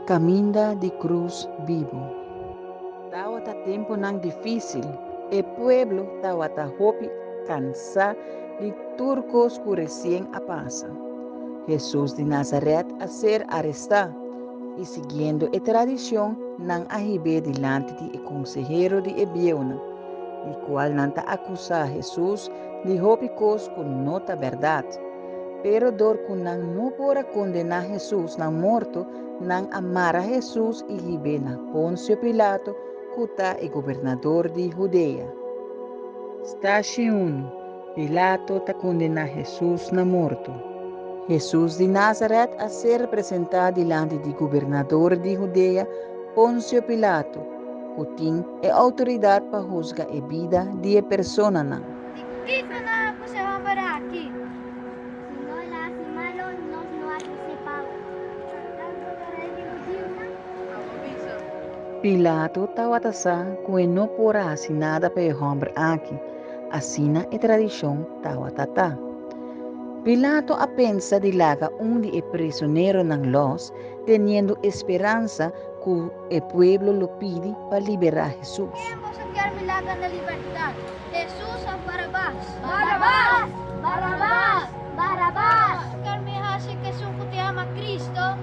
Caminda di Cruz Bibu. Tawata temponan dificil, e pueblo tawata hopi cansa di tur cos cu recien a pasa. Hesus di Nazaret a ser aresta, y siguiendo e tradicion nan a hib'é dilanti di e consehero di e bieunan, di cual nan ta acusa Hesus di hopi cos cu no ta berdad. Pero dor ku nan no por a kondená Hesus na morto, nan a mara Hesus i hib'é na Ponsio Pilato, ku ta e gobernador di Hudea. Stashi unu, Pilato ta kondená Hesus na morto. Hesus di Nazaret a ser presentá dilanti di gobernador di Hudea, Ponsio Pilato, ku tin e outoridat pa husga e bida di e personanan. Di kiko nan a puse homber aki? Si no el a hasi malo, nos no a trese pa bo. Tanto ta rei di hudiunan? Pilato tabata sa ku e no por a hasi nada pa e homber aki, asina e tradishon tabata ta. Pilato a pensa di laga un di e prisoneronan lòs, teniendo e speransa ku e pueblo lo pidi pa liberá Hesus. Ken boso kier mi laga na libertat, Hesus òf Barabas? Barabas! Barabas! Barabas! Boso kier mi hasi ku esun ku ta yama Kristo?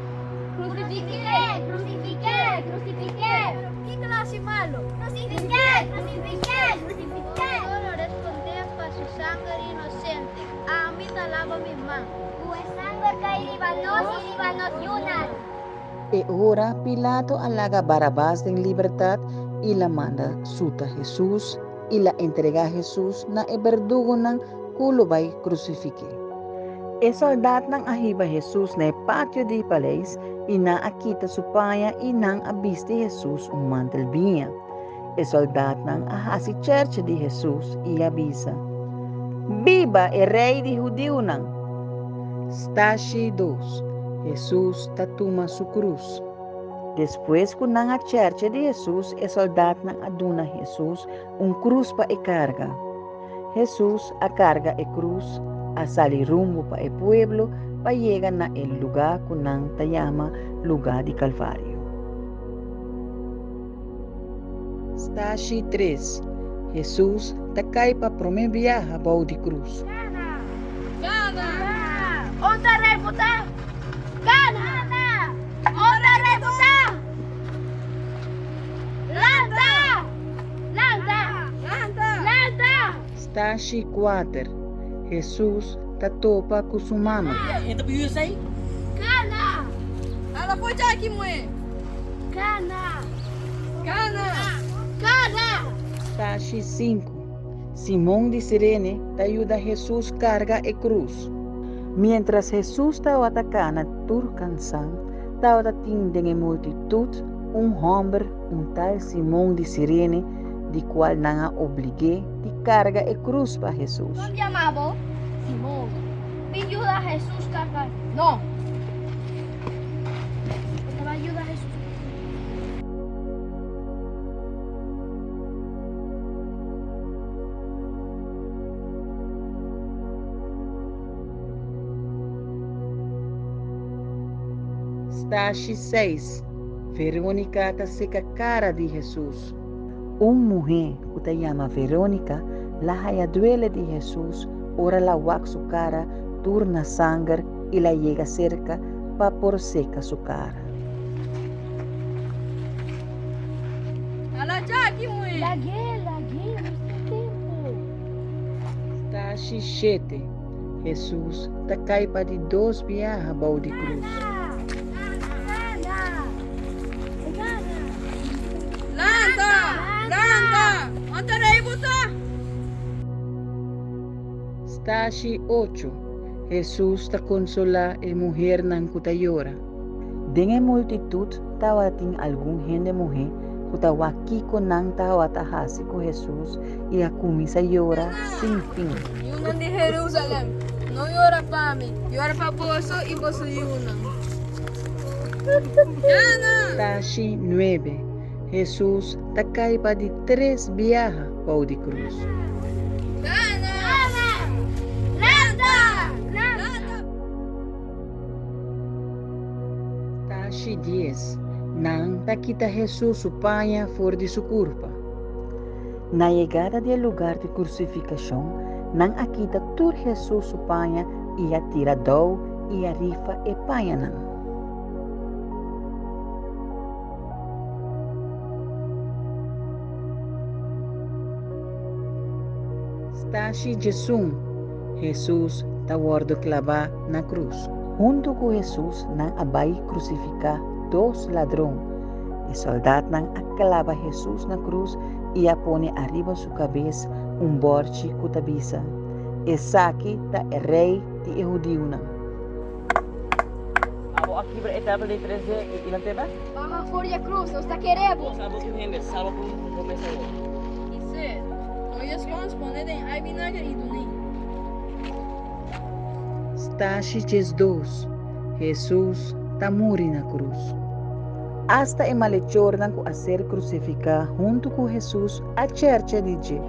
Krusifik'é! Krusifik'é! Krusifik'é! Pero kiko el a hasi malu? Krusifik'é! Krusifik'é! Krusifik'é! Boso lo respondé pa su sanger inosente. Ami ta laba mi man. Ku e sanger kai riba nos i riba nos yunan. E ora Pilato a laga Barabas den libertat i la manda suta Hesus i la entregá Hesus na e berdugonan ku lo bai krusifik'é. E sòldatnan a hiba Hesus na e patio di paleis i nan a kita su paña i nan a bisti Hesus un mantel biña. E sòldatnan a hasi chèrchi di Hesus i a bisa, Biba e Rei di hudiunan! Stashi dos, Hesus ta tuma su krus. Despues ku nan a chèrchi di Hesus, e sòldatnan a duna Hesus un krus pa e karga. Hesus a karga e krus, a sali rumbo pa e pueblo pa yega na e lugá ku nan ta yama lugá di Kalvario. Stashi tres, Hesus ta kai pa promé biaha bou di krus. Gana! Gana! Unda rei bo ta? Gana! Unda rei bo ta? Lanta! Lanta! Lanta! Stashi kuater, Hesus ta topa ku su mama. Gana! Gana! Gana! Gana! Stashi sinku, Simon di Sirene ta yuda Hesus karga e krus. Miéntras Hesus tabata kana tur kansá, tabata tin den e multitut un hòmber, un tal Simon di Sirene, di kual nan a oblig'é di karga e krus pa Hesus. Kon yama bo? Simon. Bin yuda Hesus karga. No! Bo ta bai yuda Hesus. Stashi seis, Veronica ta seka kara di Hesus. Un muhé ku ta yama Veronica la haya duele di Hesus ora la wak su kara tur na sanger i la yega serka pa por seka su kara. Ala djaki muhé! Lag'é, lag'é, nos tin tempu. Stashi shete, Hesus ta kai pa di dos biaha bou di krus. Lanta! Lanta! Anta rei bo ta? Stashi ocho, Hesus ta konsolá e muhernan ku ta yora. Den e multitut tabatin algun hende muhé ku ta wak kiko nan tabata hasi ku Hesus i a kuminsá yora sin fin. Yunan di Herusalèm, no yora pa mi, yora pa boso i boso yunan. Gana! Tashi nuebe, Hesus ta kai pa di tres biaha bou di krus. Gana! Tashi dies, Nan ta kita Hesus su paña for di su kurpa. Na yegada di e lugar di krusifikashon, nan a kita tur Hesus su paña i a tira dou i a rifa e pañanan. Stashi 11, Hesus ta wòrdu klabá na krus. Huntu ku Hesus nan a bai krusifiká dos ladron. E sòldatnan a klaba Hesus na krus i a pone ariba su kabes un bòrchi ku ta bisa, Esaki ta e Rei di e hudiunan. Abo a kibra e tèmpel den tres dia i lant'é bèk? Baha for di e krus, nos ta kere bo! Salba tur hende, salba bo mes awor. I se, Oye spons pone den ai binager i dun'é. Stashi 12, Hesus ta muri na krus. Asta e malechornan ku a ser krusifiká huntu ku Hesus a chèrchè di dje.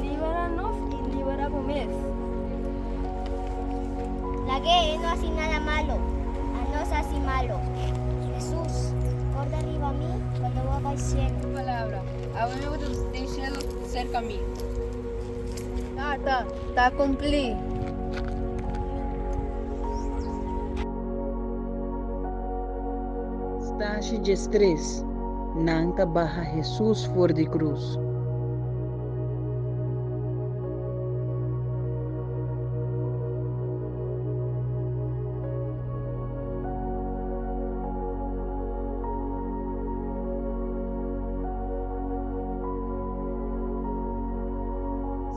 Libera nos i libera bo mes. Lag'é no hasi nada malo, anos hasi malo. Hesus, korda riba mi kuando bo bai sielu. Palabra, Awe mi bo ta den sielu serka mi. Tata, ta kumplí. Stashi 13, Nan ta baha Hesus for di krus.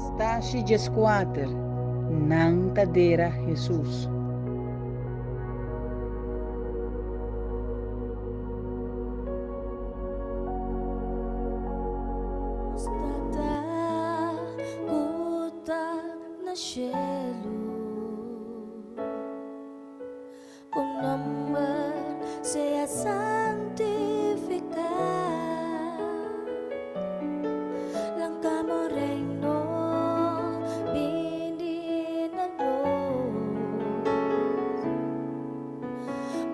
Stashi 14, Nan ta dera Hesus. Nos Tata ku ta na shelu, Bo nomber sea santifiká, Lanka bo reino bini na nos.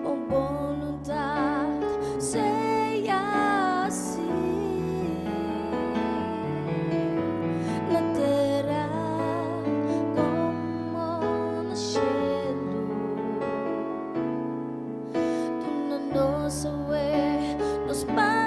Bo boluntat sea hasi na tera komo na shelu. Duna nos awe nos pan.